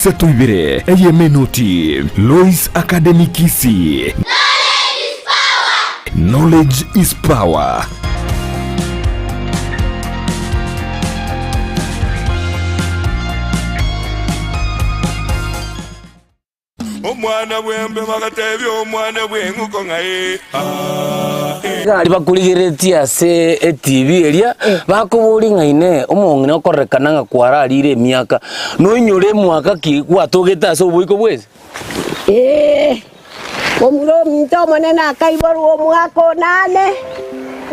Isato ibere eyemenoti Lois Academy Kisii. Knowledge is power. Omwana bw'embe bagatebia omwana bw'eng'uko ng'a ee, aa, ee. Egari bakorigereretie ase etibi eria, bakoboria ng'a Inee, omong'ina okorerekana ng'a kwararire emiaka, noinyore emwaka ki gwatogete ase oboiko bw'ense? Ee, momura ominto omonene akaiborwa omwaka onane,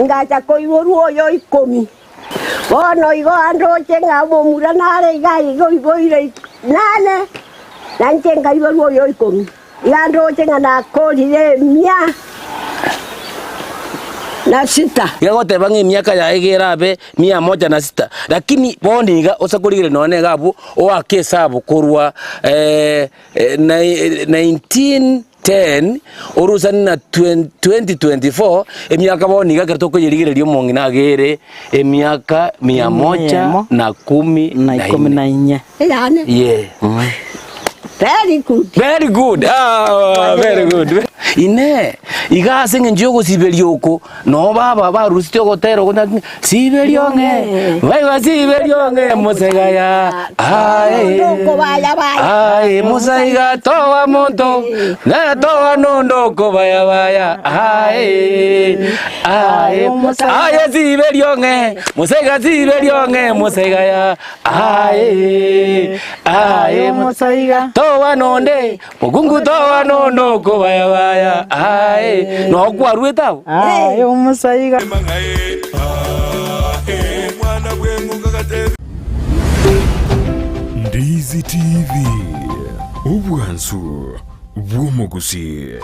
ngacha koiborwa oyo ikomi. Bono igo andoche ng'a omomura nare iga iga oiboire nane, na inche nkaiborwa oyo ikomi. Iga andoche ng'a nakorire emia na sita. Iga agoteba ng'a emiaka yaye iga erabe mia moja na sita, lakini bono iga ose korigereria nonya niga abwo oake esabu korwa 1910 orusani na 2024 emiaka bono iga ekero tokoyerigereria omong'ina agere emiaka mia moja na kumi na inye. Eyane. Yeah. Very good. Very good. Ah, very good. Inee, iga ase eng'encho y'ogosiberia oko, noo baba barusete ogotera oko ng'a siberia ong'e, baigwa siberia ong'e mosegaya, aye, aye mosaiga toa monto, na toa nondo okobayabaya, aye, aye, aye siberia ong'e, mosaiga siberia ong'e mosegaya, Aye, aye Omosaiga. Toba nonde, mokungu toba nonde okobayabaya aye, noo kwarwete abwo. Aye omosaiga. Ndizi TV, obwansu bw'omogusii.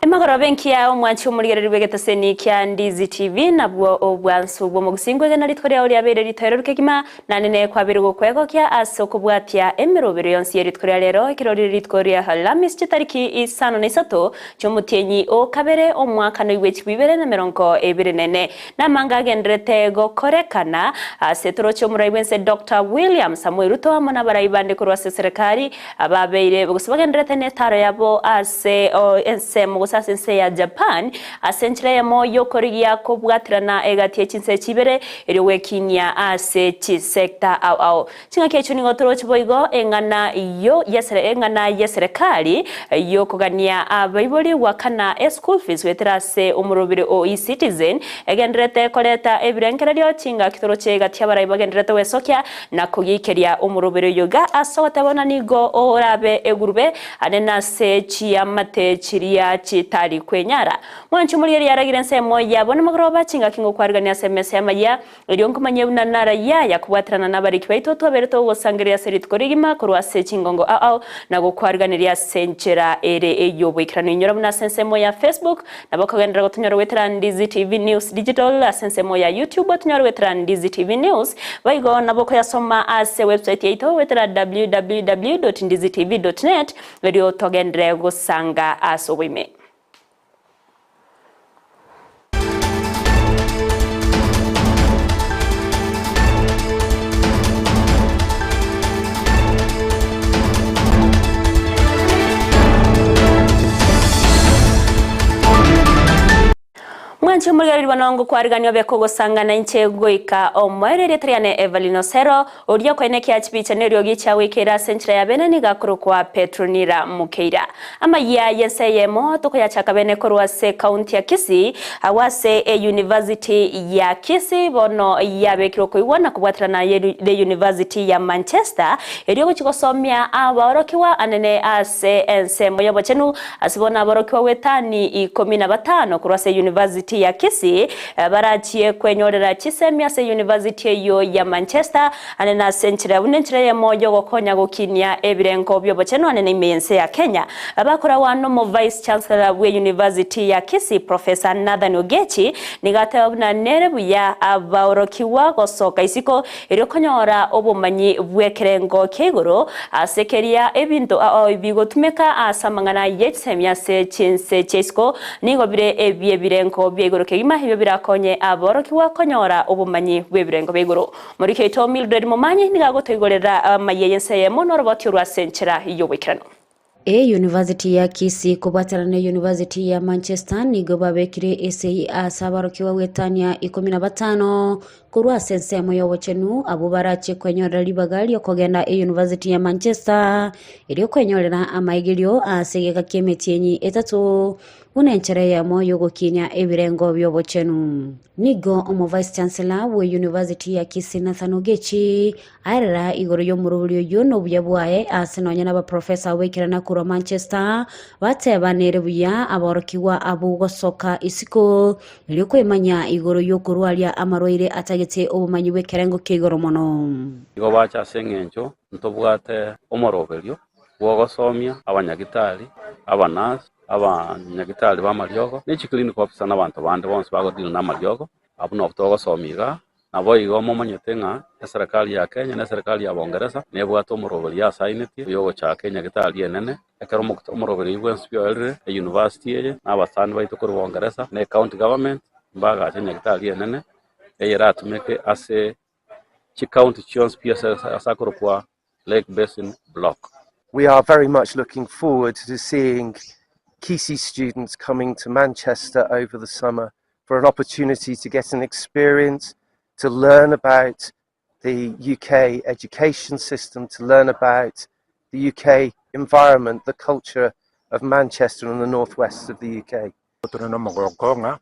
Emagoroba enkiya omwanchi omorigereria bw'egeteseni kia Ndizi TV nabwo obwansu bw'omogusii nkwegena rituko riao riabeire ritoereru kegima Naende nekwabeire gokwegokia ase okobwatia emerobero yonsi ye rituko ria rero, ekero rire rituko ria Alamisi chitariki isano na isato chi'omotienyi o kabere omwaka noigwe chibwibere na emerongo ebere nene. Namanga agenderete gokorekana ase toroche omorai bw'ense Doctor William Samoei Ruto amo nabarai bande korwa ase eserekari ababeire gose bagenderete netaro yabo ase ensemo gose ase ense ya Japan ase enchera eyemo y'okorigia kobwaterana egati ye chinse echi ibere erio gwekinia ase chisecta ao ao. Ching'aki echio nigo toroche boigo eng'ana yo eng'ana y'eserekari y'okogania abaibori goakana eschool fees goetera ase omorobiri o eCitizen egendererete koreta ebirengererio chingaki toroche egati y'abarai bagendererete gwesokia na kogiikeria omorobiri oyo iga ase ogoteba buna nigo orabe egurube ane nase chiamate chiria chitari kwenyara. Mwanche omorigereria aragire ensemo yabo namagoroba, chingaki ngokwarigania ase emesa y'amayia, erio nkomanye buna narayia aya kobwaterana nabariki baito twabeire togosangereria ase rituko rigima korwa ase chingongo ao ao, na gokwariganeria ase enchera ere ey'oboikeranu. Inyora buna ase ensemo ya Facebook, nabo okogenderera gotonyora goetera Ndizi TV News Digital, ase ensemo ya YouTube otonyore goetera Ndizi TV News, boigo nabo okoyasoma ase website yaito goetera www.ndizitv.net, erio togenderere gosanga ase oboime. Omwanche omorigereria bono ngokwarigania obe kogosangana inche goika omoerio erieta riane Evelyn Osero, oria okoenekia chibicha neriogi chiagoikeire ase enchera ya bene nigo akorokwa Petronira Mukeira. Amayia y'ense eyemo tokoyachaka bene korwa ase ekaunti ya Kisii, agwo ase eyunivasiti ya Kisii bono yabekirwe okoigwa na kobwaterana neyunivasiti ya Manchester erio gochia gosomia abaorokigwa anene ase ensemo y'obochenu Ase bono aborokigwa gw'etani 15 korwa ase University ya Kisii barachie kwenyorera chisemi ase University eyio ya Manchester ande nase enchera buna enchera eyemo yogokonya gokinia ebirengo bi'obochenu ande na ime y'ense ya Kenya. Bakoragwa nomo Vice Chancellor bwe University ya Kisii Professor Nathan Ogechi nigo ateba buna nere buya abaorokigwa gosoka isiko Erio konyora obomanyi bw'ekerengo kia igoro ase keria ebinto ao bigotumeka ase amang'ana ye chisemi ase chinse chia isiko nigo bire ebi'ebirengo bia igoro kegima ebio birakonye aborokigwa konyora obomanyi bw'ebirengo bia igoro. Omoriki oito Mildred Momanyi nigo agotoigorera amayia y'ense eyemo noroboti orwo ase enchera y'oboikeranu. Eyunivasiti ya Kisii kobwatana na Eyunivasiti ya Manchester nigo babekire esegi ase abarokigwa goetania 15 korwa ase ensemo y'obochenu abwo barache kwenyorera ribaga ri'okogenda Eyunivasiti ya Manchester erio kwenyorera amaigerio ase egeka ki'emetienyi etato buna enchera eyemo y'ogokinya ebirengo bi'obochenu. Nigo Omo-Vice Chancellor bw'Eyunivasiti ya Kisii Nathan Ogechi Aerera igoro y'omorobori oyio na obuya bwaye ase nonya nabaprofesa abaikerana korwa Manchester bateba nere buya aborokigwa abwo gosoka isiko erio kwemanya igoro y'okorwaria amarwaire atagete obomanyi bw'ekerengo kia igoro mono. Igo bacha ase engencho ntobwate omoroberio bw'ogosomia abanyagitari, abanurse, abanyagitari b'amariogo, ne chiclinic officer na abanto bande bonsi bagodeal namariogo, abwo nabo togosomia igaa. Naboigo momanyete ng'a eserekari ya Kenya na eserekari ya Bongeresa nebwate omoroberi yasainetie oyogochaka enyagitari enene. Ekero omoroberi oyio bwensi bioerire, eyunivasiti eye na abasani baito korwa Bongeresa na ecounty government mbagache enyagitari enene eyeratumeke ase chicounty chionsi pi ase ase akorokwa Lake Basin Block. We are very much looking forward to seeing Kisii students coming to Manchester over the summer for an opportunity to get an experience, to learn about the UK education system, to learn about the UK environment, the culture of Manchester and the northwest of the UK. Tore nomogoko ng'a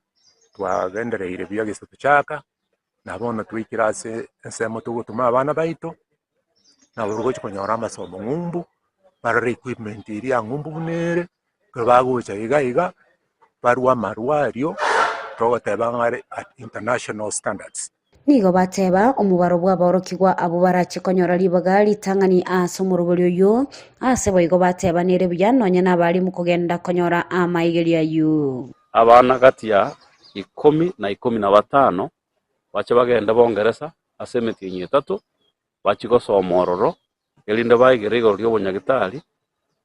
twagendereire buya gese tochaka, na bono twaikire ase ensemo togotoma abana baito, nabo bagochia konyora amasomo ng'umbu, barore equipment eria ya ng'umbu buna ere, Ekero bagocha iga iga, barwe amarwa ario, togoteba ng'a are at international standards. Nigo bateba, Omobaro bw'aborokigwa abwo barache konyora ribaga ritang'ani ase omorobori oyio, ase boigo bateba nere buya nonya nabarimu kogenda konyora amaigerio ayio. Abana gati ya ikomi na 15 bache bagende Bongeresa ase emetienyi etato, bachie gosoma ororo, erinde baigere igoro ri'obonyagitari,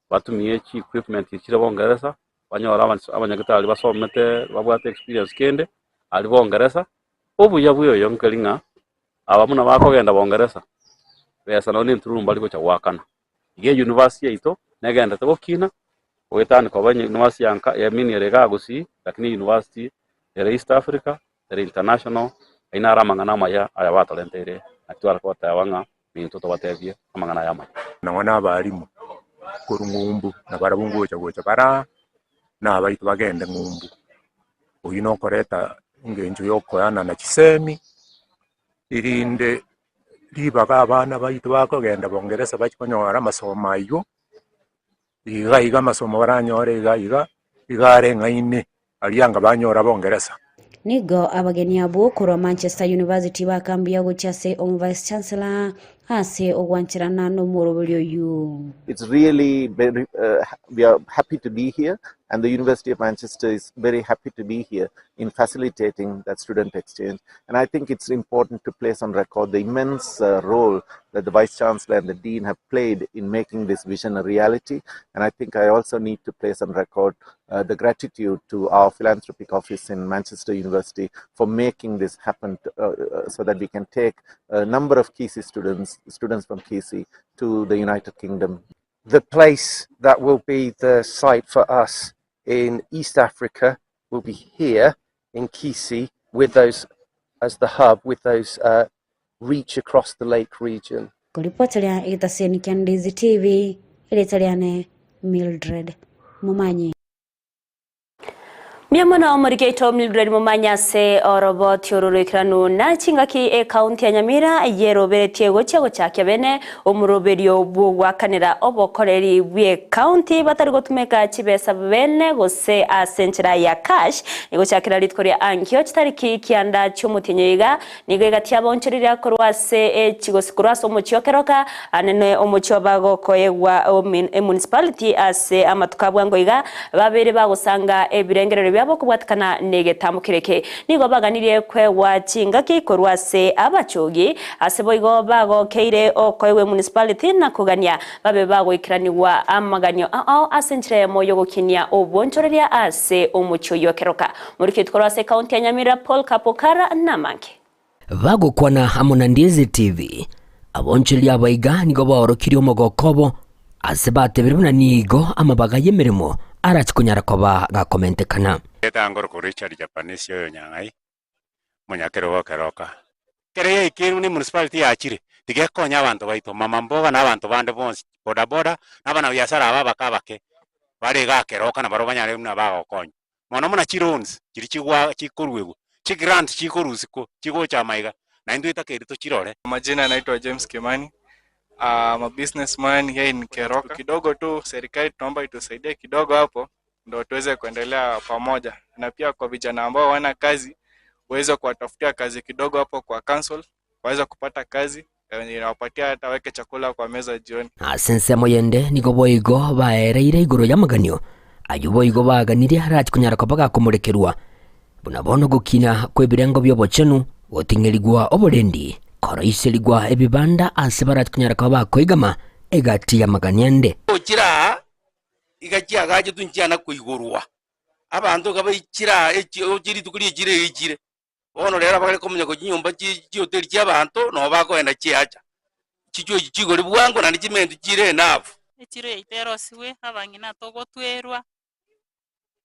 batumie chi equipment chire bongeresa, banyore abanyagitari basomete babwate experience kende aria bongeresa, obuya bwa oyo nkeri ng'a aba buna bakogenda bongeresa, besa nonye na entururu mbari gocha goakana. Iga eyunivasiti yaito negenderete gokina, goetania koba university ya nka I mean ere igaa Gusii, lakini eyunivasiti ere East Africa, ere international, ayio naro amang'ana amaya aya batorenteire, naki tware goteba ng'a Nintwe tobatebie amang'ana aya amaya. Nang'o nabarimu korwa ng'umbu, na barabwo ngocha gocha bare aa, na abaito bagende ng'umbu. Oyio nokoreta engencho ya okoeanana chisemi, erinde ribaga abana baito bakogenda bongeresa bachie konyora amasomo aywo, iga iga amasomo baranyore iga iga, iga areng'aine aria anga banyora bongeresa. Nigo abageni abwo korwa Manchester University bakambuya gochia ase Omo-Vice Chancellor ase ogwancherana nomoroberi oyio. It's really very, we are happy to be here and the University of Manchester is very happy to be here in facilitating that student exchange. And I think it's important to place on record the immense role that the Vice Chancellor and the Dean have played in making this vision a reality. And I think I also need to place on record the gratitude to our philanthropic office in Manchester University for making this happen so that we can take a number of Kisii students, students from Kisii, to the United Kingdom. The place that will be the site for us in East Africa will be here. in Kisii with those as the hub with those uh, reach across the lake region. Koripoteria egetaseni kia Ndizi TV, erieta riane Mildred Momanyi. Mbuya mono omoriki oito Mildred Momanyi ase oroboti oro roikeranu na chingaki ekaunti ya Nyamira yeroberetie gochia gochakia bene omoroberio bw'ogoakanera obokoreri bw'ekaunti batari gotumeka chibesa bene gose ase enchera ya cash egochakera rituko ria ankio chitariki kianda chi'omotienyi iga Nigo egati abaonchoreria korwa ase echi gose korwa ase omochie o Keroka, anene omochie obagokoegwa emunicipality ase amatuko a bwango iga, babeire bagosanga ebirengererio biabo kobwatikana negetambo kere eke. Nigo baganirie koegwa chingaki korwa ase abachogi, ase boigo bagokeire okoegwa emunicipality na kogania babe bagoikeranigwa amaganio ao ase enchera eyemo yogokinia obwonchoreria ase omochie oyio o Keroka. Moriketi korwa ase ekaunti ya Nyamira Paul Kapokara namange. Bagokwana amo na Ndizi TV, abonchoreria abaiga nigo baorokirie omogoko obo ase batebire buna nigo amabaga y'emeremo arache konyara koba gakomentekana. Getangoro Richard Japanese oyo Nyang'ai, omonyakerogo Keroka. Ekero yaikeirwe ne municipality yachire, tiga ekonye abanto baito, mama mboga na abanto bande bonsi, bodaboda, na abanabiasara aba abake abake, bare igaa Keroka nabarobwo banyare buna bagokonywa. Mono buna chiloans chiria chigwa chikoruegwa, chigrants chikorusikwa chigocha amaiga, naintwe etakeire tochirore. Kwa majina naitwa James Kimani. I'm a businessman here in Keroka. Kidogo tu serikali tunaomba itusaidie kidogo hapo ndo tuweze kuendelea pamoja, na pia kwa vijana ambao hawana kazi waweze kuwatafutia kazi kidogo hapo kwa council, waweze kupata kazi eh, inawapatia hata weke chakula kwa meza jioni. Ase ensemo yende nigo boigo baereire igoro y'amaganio ayio boigo baganirie arache konyara koba gakomorekerwa, buna bono gokina kw'ebirengo bi'obochenu, goting'erigwa oborendi, koroiserigwa ebibanda ase barache konyara koba bakoigama egati y'amaganio ande. Chire aa iga chiagachetwe nchiana koigorwa, abanto iga baichire aa echi oche rituko rie chire eichire. Bono rero abagare komanya gochia chinyomba chie chihoteli chi'abanto, nabo bakoenda chiacha. Chichwa echi chigori bwango naende chimentu chire enough. Echiro yaito erosigwe, abang'ina togotwerwa,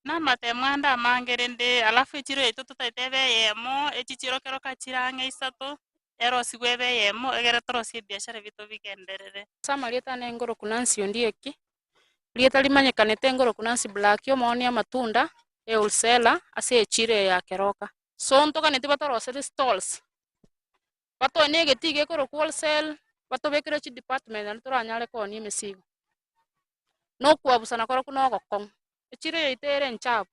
na amatemo ande amange rende alafu echiro yaito totaete ebe eyemo, echi chiro kero ka chire ang'e isato, erosigwe ebe eyemo egere torosie ebiashara bito bigenderere. Ase amarieta ane ngoroku Nancy Ondieki, rieta rimanyekanete ngoroku Nancy Black, omoonia amatunda, ewholesaler, ase echiro eye ya Keroka. So ntoganeti batoroserie stalls, batoe na egetii gekorokwa wholesale, batobekere chidepartment naende toranyare koonia emesigo. Na okoabusana korokwo na ogokong'u, echiro yaito ere enchafu,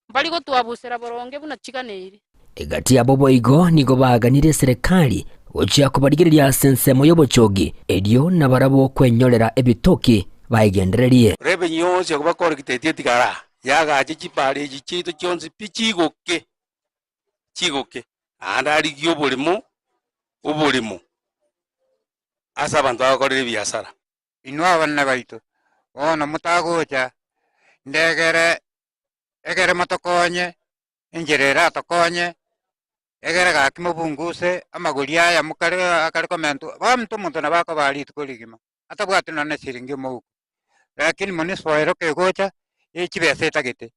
mbari gotoabusera boronge buna chiganeiri. Egati yabo boigo nigo baaganirie eserekari gochia kobarigereria ase ensemo y'obochogi, erio nabarabwo kwenyorera ebitoki baegendererie. Revenue yonsi eko bakorekitetie etigara yagache chipara echi chiaito chionsi pi chigoke, chigoke, naende arigie oboremo, oboremo ase abanto bagokorera ebiasara. Inwe abanene baito, bono motagocha, ndegere egere motokonye, enchera eratokonye, egere gaki mobunguse amagori aya mokare akare komentwa, bono omonto nabo akobaa rituko rigima, atabwati nonye na siringi omouko, lakini municipal ero kegocha, echibesa etagete,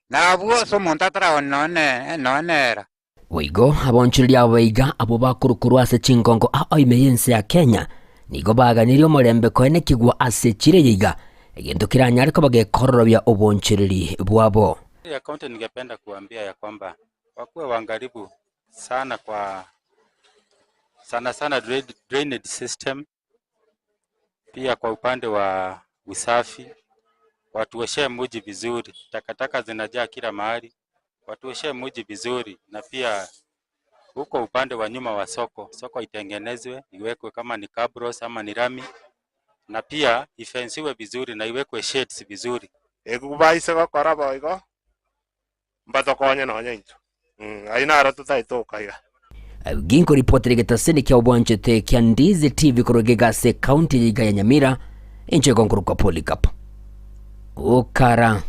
na abwo ase omonto ataraoni nonye nonye nera. Boigo abaonchoreria abaiga abwo bakorwa ase chingongo ao ime y'ense ya Kenya nigo baganirie omorembe koenekigwa ase echiro eye iga, egento keranyare koba gekororobia obonchoreri bwabo. Ya county ningependa kuambia ya kwamba wakuwe waangalifu sana kwa sana sana drainage system, pia kwa upande wa usafi watuoshee mji vizuri, takataka zinajaa kila mahali, watuoshee mji vizuri, na pia huko upande wa nyuma wa soko, soko itengenezwe iwekwe kama ni cabros ama ni lami, na pia ifensiwe vizuri na iwekwe shades vizuri. Ekubaise gokora boigo, mbatokonye nonya intwe. Ayio naro totagete gokaiga. Ginkoripotera egetaseni kia obwanchete kia Ndizi TV korwa egega ase ekaunti ya iga ya Nyamira, inche nkorokwa Polycarp Okara.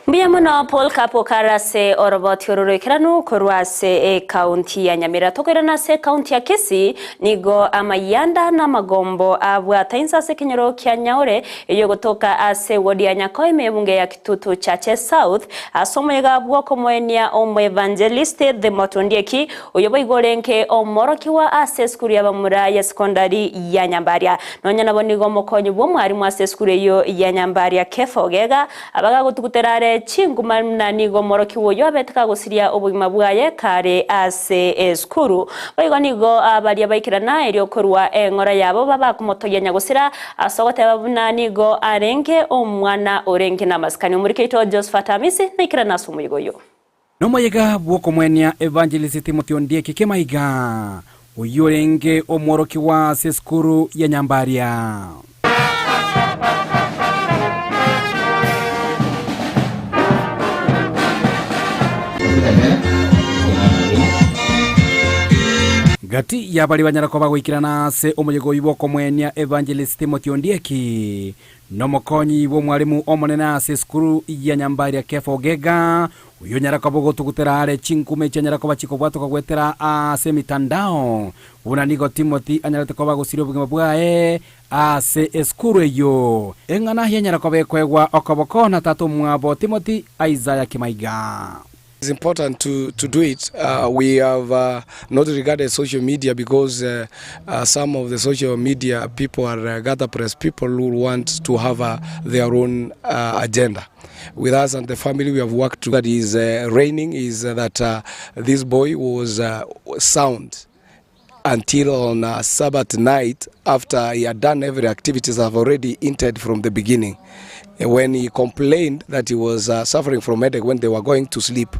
Mbuya mono Paul Kapo kare ase oroboti oro roikeranu korwa ase ekaunti ya Nyamira. Tokoirana ase ekaunti ya Kisii, nigo amayanda na amagombo abwata inse ase ekenyoro kia Nyaore eyio egotoka ase ewodi ya Nyakoe ebunge ya Kitutu Chache South ase omoyega bw'okomoenia omoevangelist Timothy Ondieki oyo boigo orenge omorokigwa ase esukuru y'abamura ya sekondari ya Nyambaria. Nonya nabo nigo omokonyi bw'omwarimu ase esukuru eyio ya Nyambaria Kefa Ogega Abagagotugutera are chinguma na nigo omorokigwa oyio abete kagosiria obogima bwaye kare ase esukuru. Boigo nigo baria baikerana erio korua eng'ora yabo babakomotogia nyagosira ase ogoteba buna nigo arenge omwana orenge namasikani. Omoriki oito Josephat Amisi naikerane ase omoyega oyio. Nomoyega bw'okomwenia Evangelist Timothy Ondieki Kemaiga, oyio orenge omworokigwa ase esukuru ya Nyambaria. Gati y'abaria banyara koba goikerana ase omoyega oyio bw'okomwenia Evangelist Timothy Ondieki, Nomokonyi bw'omwalimu omonene ase esukuru ya Nyambaria Kefa Ogega, oyio onyara koba ogotugutera are chinkume echianyara koba chikobwatoka goetera ase emitandao, buna nigo Timothy anyarete koba agosiria obogima bwaye ase esukuru eyio. Eng'ana yanyara koba ekoegwa okoboko na tata omwabo Timothy Isaiah Kimaiga. It's important to, to do it. Uh, we have uh, not regarded social media because uh, uh, some of the social media people are uh, gather press people who want to have uh, their own uh, agenda. With us and the family, we have worked to that is uh, reigning is uh, that uh, this boy was uh, sound until on a Sabbath night after he had done every activities I've already entered from the beginning. When he complained that he was uh, suffering from headache when they were going to sleep.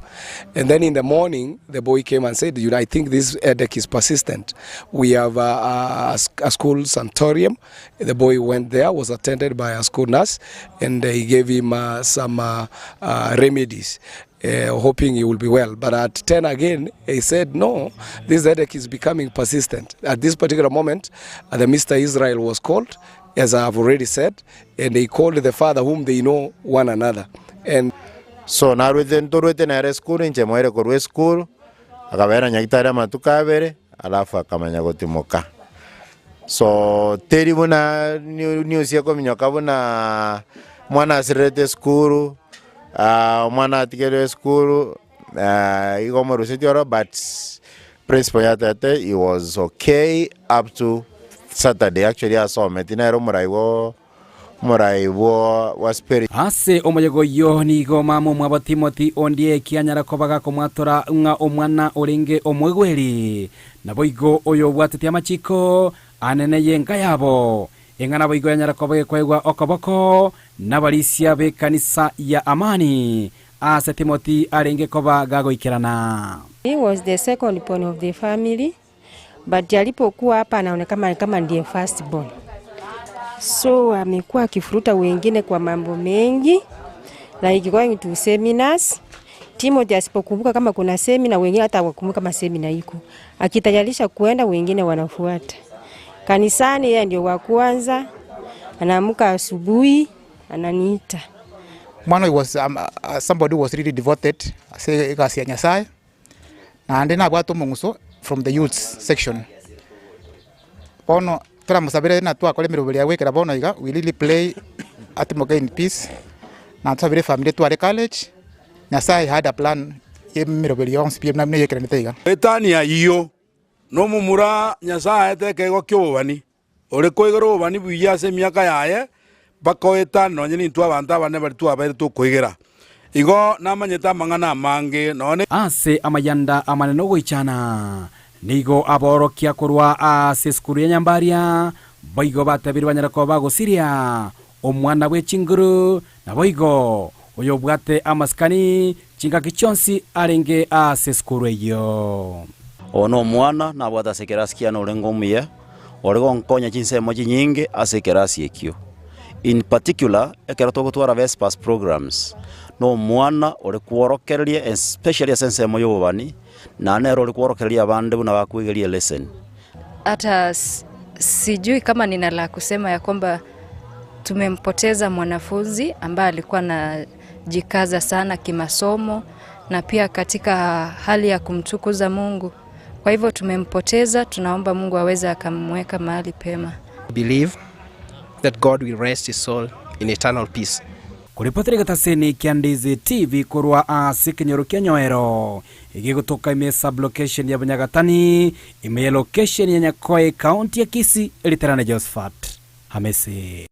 And then in the morning, the boy came and said, you know, I think this headache is persistent. We have a, a, a school sanatorium. The boy went there, was attended by a school nurse, and he gave him uh, some uh, uh, remedies. Uh, hoping he will be well. But at 10 again, he said, no, this headache is becoming persistent. At this particular moment, uh, the Mr. Israel was called, as I have already said, and they called the father whom they know one another. And So narwete ntorwete nere esukuru inche moire korwa esukuru, akabera nyagitari amatuko abere, alafu akamanya gotimoka. So teri buna news ekominyoka buna mwana asirerete esukuru, ah, omwana atigerwe esukuru, ah, igo omorusetie oro but principal yatebete he was okay up to Saturday actually asometi nere omorai bwo omorai bwo bwa spirit. Ase omoyega oyio nigo mama omwabo Timothy Ondieki anyara koba gakomwatora ng'a omwana orenge omoigweri, naboigo oyobwatetie amachiko anene y'enka yabo. Eng'ana boigo yanyara koba gekoegwa okoboko nabarisia b'ekanisa ya Amani, aase Timothy arenge koba gagoikerana. He was the second born of the family but alipokuwa hapa anaonekana kama ndiye first born. So amekuwa akifuruta wengine kwa mambo mengi like going to seminars. Timothy asipokumbuka kama kuna semina, wengine hata hawakumbuka kama semina iko. Akitayarisha kuenda, wengine wanafuata. Kanisani yeye ndio wa kwanza, anaamka asubuhi ananiita. Mwana oyo was um, uh, somebody who was really devoted ase egasi ya Nyasaye naende nabwate omong'uso from the youths section. Bono toramosabere na twakora emeroberi ya goikera bono iga, we really pray atimoke in peace na tosabere efamiri etware courage, Nyasaye had a plan ya emeroberi yonsi pi buna eyekeranete iga. Etani ayio nomomura Nyasae aete ekeegwa ki'obobani, ore koigora obobani buya ase emiaka yaye, mpaka oetane nonye nintwe abanto abanene baria twabeire tokoigera. Igo namanyete amang'ana amange, nonya. Ase amayanda amanene ogoichana, nigo aborokia korwa ase esukuru ya Nyambaria boigo batebire banyare koba bagosiria omwana bwe chinguru, naboigo oyobwate amasikani chingaki chionsi arenge ase esukuru eyio. Oyo nomwana nabwate ase ekerasi kiane orenge omuya, ore gonkonya chinsemo chinyinge ase ekerasi ekio. In particular, ekero togotwara Vespers programs, nomwana ore kworokereria especially ase ensemo y'obobani, naende nere ore kworokereria abande buna bakwegeria eleseni. Hata sijui kama nina la kusema ya kwamba tumempoteza mwanafunzi ambaye alikuwa na. Amejikaza sana kimasomo na pia katika hali ya kumtukuza Mungu. Kwa hivyo tumempoteza, tunaomba Mungu aweze akamweka mahali pema. Believe that God will rest his soul in eternal peace. Koripotera egetaseni kia Ndizi TV korwa ase ekenyoro kia Nyoero, egegotoka ime sub-location ya Bunyagatani, ime ya location ya Nyakoe, county ya Kisii, eriterane Josephat Hamisi.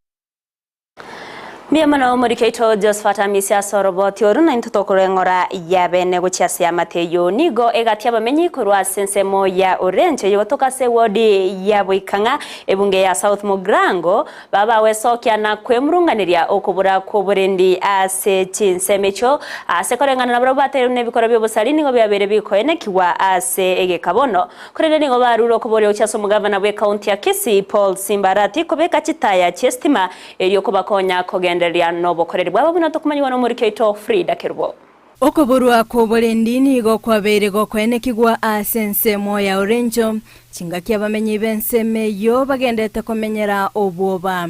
Mbuya mono omoriki oito Josephat Amisi ase oroboti oru, na intwe tokorwa eng'ora ya bene gochia ase amate eyio. Nigo egati abamenyi korwa ase ensemo ya Orenche eyogotoka ase ewodi ya Boikang'a, ebunge ya South Mugirango, Babawesokia na kwemurunganeria okobora kw'oborendi ase chinsemo echio, ase koreng'ana nabarabwo bateirwe nebikorwa bi'obosari nigo biabeire bikoenekigwa ase egeka bono. Korende nigo barure okoboria gochia ase omogavana bw'ecounty ya Kisii Paul Simba Arati kobeka chitaya chi'estima erio kobakonya kogendereria nobokoreri bwabo buna tokomanyigwa nomoriki oito Frida Kerubo. Okoborwa kw'oborendi nigo kwabeire gokoenekigwa ase ensemo ya Orenco, chingaki abamenyi b'ensemo eyio bagendete komenyera obwoba.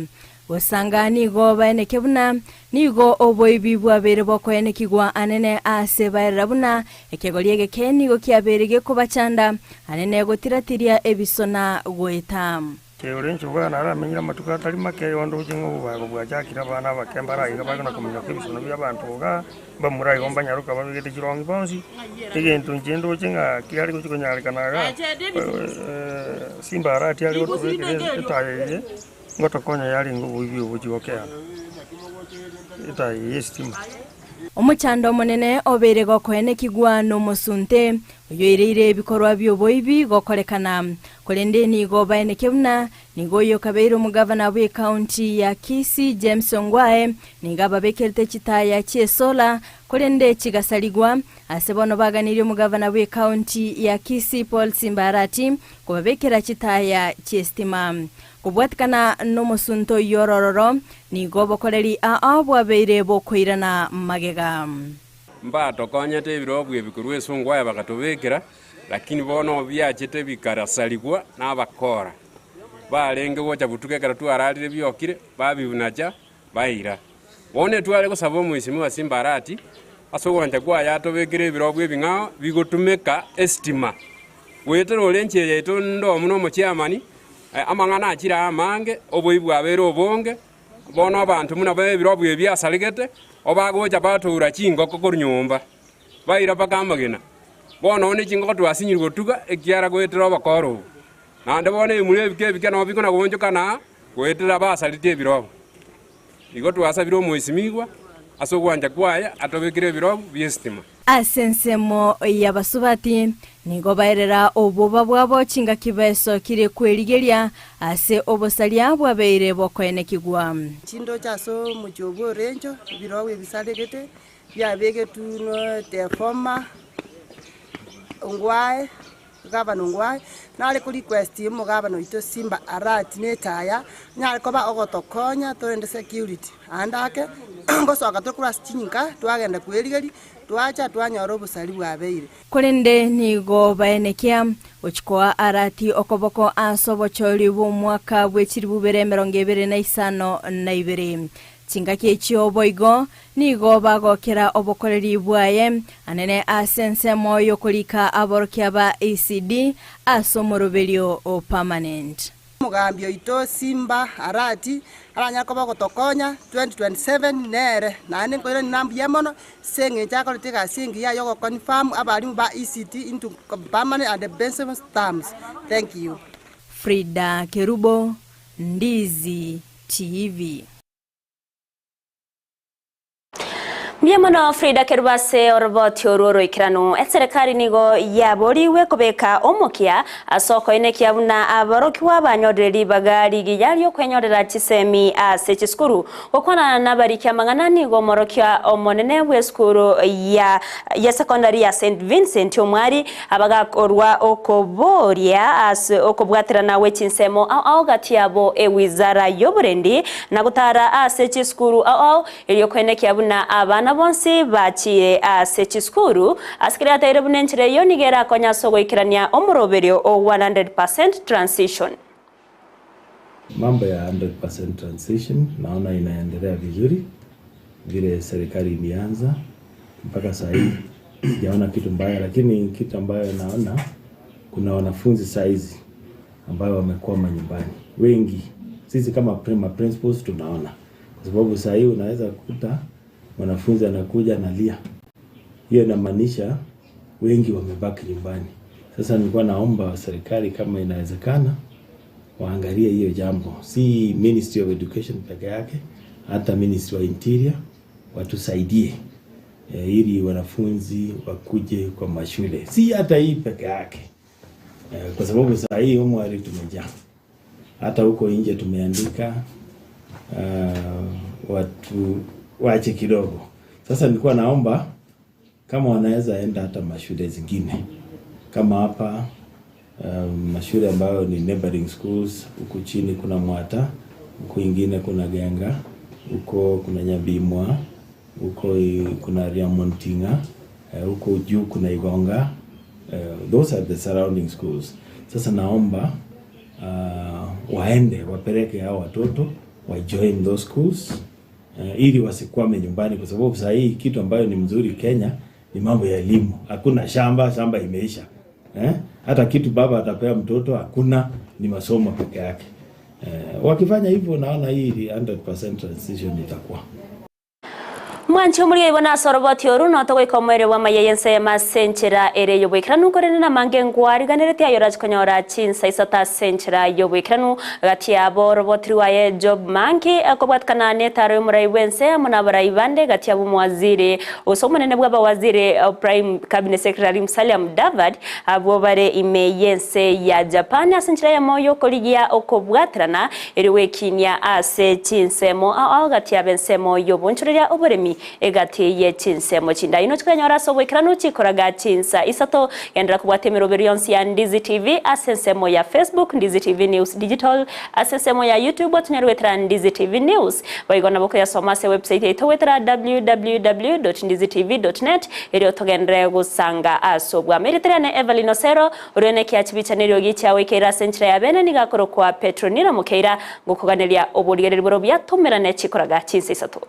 Gosanga nigo baeneke buna nigo oboibi bwabeire bokoenekigwa anene ase baerera buna ekegori egeke nigo kiabeire gekobachanda anene gotiratiria ebisona goeta. Ore inche bwana naramenyire amatuko atari make, onde oche ng'a obobago bwachakire abana abake mbare aiga bare na kominyoka ebisono bi'abanto iga, mbamura igo mbanyaroka babegete chirong'i bonsi. Egento inche ndoche ng'a kiare gochia konyarekana iga, Simba Arati are gotobekera etaya eye, ngotokonya yarenge oboibi obochie gokeana, etaya eye y'esitima. Omochando omonene obeire gokoenekigwa nomosunte, oyoireire ebikorwa bi'oboibi gokorekana. Korende nigo baeneke buna nigo oyo okabeire omogavana bw'ecounty ya Kisii James Ongwae nigo ababekerete chitaya chi'esola korende chigasarigwa ase bono baganirie omogavana bw'ecounty ya Kisii Paul Simba Arati kobabekera chitaya chi'esitima. Kobwatikana nomosunte oyio orororo nigo obokoreri aa bwabeire bokoirana magega. Mbatokonyete ebirobu ebi korwa esungwa aye bagatobekera, lakini bono biachete bikarasarigwa nabakora. Barenge gocha botuko ekero twararire biokire, babibunacha, baira. Bono etware gosaba omoisimwa ase Simbarati, ase ogwancha kwaye atobekere ebirobu ebing'ao bigotumeka esitima. Goetera ore enchera yaito ndomo nomochiamani, amang'ana achire amange, oboibi bwabeire obonge, Bono abanto buna b'ebirobu ebi biasaregete, obagocha batoura chingoko korwa nyomba, baira mpaka amagena. Bono one chingoko twasinyirwe gotuga, ekiagera goetera obokora obo. Naende bono ebimura ebike ebike nabo bikona goonchokana aa, goetera basarete ebirobu. Igo twasabire omoisimigwa ase ogwancha kwaye atobekere ebirobu bi'esitima. Ase ensemo y'abasubati, nigo baerera obwoba bwabo chingaki baesokire kwerigeria ase obosaria bwabeire bokoenekigwa. Chindoche ase omochie obwo orencho, ebirogo ebisaregete, biabegetwe the former Ongwae. Gavana Ongwae nare ko request omogavana oito Simba Arati na etaya anyare koba ogotokonya torende security aande ake ngosoka tore korwa ase chinyinka twagenda kwerigeria twacha twanyora obosari bwabeire. Korende nigo baenekia gochia koa Arati okoboko ase obochori bw'omwaka bwe chilifu bibere emerongo ebere na isano na ibere. Chingaki echio boigo nigo bagokera obokoreri bwaye anene ase ensemo y'okorika aborokia ba ECD ase omoroberio o permanent. Omogambi oito Simba Arati aranyare koba ogotokonya 2027 nere naende nkoirania na mbuya mono ase eng'encho akorete egasi engiya ya ogoconfirm abalimu ba ECD into permanent and pensionable terms. Thank you. Frida Kerubo, Ndizi TV. Mbuya mono Frida Kerubo ase oroboti orwo oroikeranu. Eserekari nigo yaborigwe kobeka omokia ase okoenekia buna aborokigwa banyorire ribaga rigiya ri'okwenyorera chisemi ase chisukuru. Gokwana nabariki amang'ana nigo omorokia omonene bw'esukuru ya ya secondary ya St Vincent Omwari abagakorwa okoboria ase okobwaterana gwe chinsemo ao ao gati yabo ewizara y'oborendi na gotara ase chisukuru ao ao erio koenekia buna abana bonsi bachire ase chisukuru ase keria ateire buna enchera eyio nigo erakonye ase ogoikerania omoroberio o 100% transition. Mambo ya 100% transition naona inaendelea vizuri. vile serikali ilianza mpaka saa hii sijaona kitu mbaya, lakini kitu ambayo naona kuna wanafunzi saa hizi ambayo wamekwama nyumbani wengi. Sisi kama prima principals tunaona, kwa sababu saa hii unaweza kukuta mwanafunzi anakuja analia, hiyo inamaanisha wengi wamebaki nyumbani. Sasa nilikuwa naomba serikali kama inawezekana waangalie hiyo jambo, si Ministry of Education peke yake, hata Ministry wa Interior watusaidie e, ili wanafunzi wakuje kwa mashule, si hata hii peke yake e, kwa sababu saa hii homework tumejaa, hata huko nje tumeandika uh, watu wache kidogo. Sasa nilikuwa naomba kama wanaweza enda hata mashule zingine kama hapa um, mashule ambayo ni neighboring schools. Huku chini kuna Mwata, huku ingine kuna Genga, huko kuna Nyabimwa, huko kuna Riamontinga, huko juu kuna Igonga. Those are the surrounding schools. Sasa naomba waende wapeleke hao watoto wa join those schools ili wasikwame nyumbani, kwa sababu saa hii kitu ambayo ni mzuri Kenya ni mambo ya elimu. Hakuna shamba, shamba imeisha eh? Hata kitu baba atapea mtoto hakuna, ni masomo peke yake. Eh, wakifanya hivyo naona hii 100% transition itakuwa Mwanchi omorigia ibo nase oroboti oru notogoika omoerio bw'amaiya y'ensemo ase enchera ere y'oboikeranu korende namange nkwariganereti aye orache konyora chinsa isato ase enchera y'oboikeranu gati yabo oroboti rwaye Job Manki ekobwatikana netaro y'omorai bw'ense amo na abarai bande gati yabo omowaziri gose omonene bw'abawaziri Prime Cabinet Secretary Musalia Mudavadi abwo bare ime y'ense ya Japan ase enchera eyemo y'okorigia okobwaterana erio gwekinia ase chinsemo ao ao gati yabo ensemo y'obonchoreria oboremi Egati ye chinsemo chindai inwe chikonyora ase oboikeranu chikoraga chinsa isato. Genderera kobwata emeroberi yonsi ya Ndizi TV ase ensemo ya Facebook, Ndizi TV News Digital, ase ensemo ya YouTube otonyare goetera Ndizi TV News. Boigo nabo koyasoma ase website yaito goetera www.ndizitv.net erio togenderere gosanga ase obwamo. Erieta riane Evelyn Osero, oria one ekiachi bicha neriogi chiagoikeire ase enchera ya bene nigo akorokwa Petronila Mokeira, ngokoganeria oborigereria bore obuya tomerane chikoraga chinsa isato.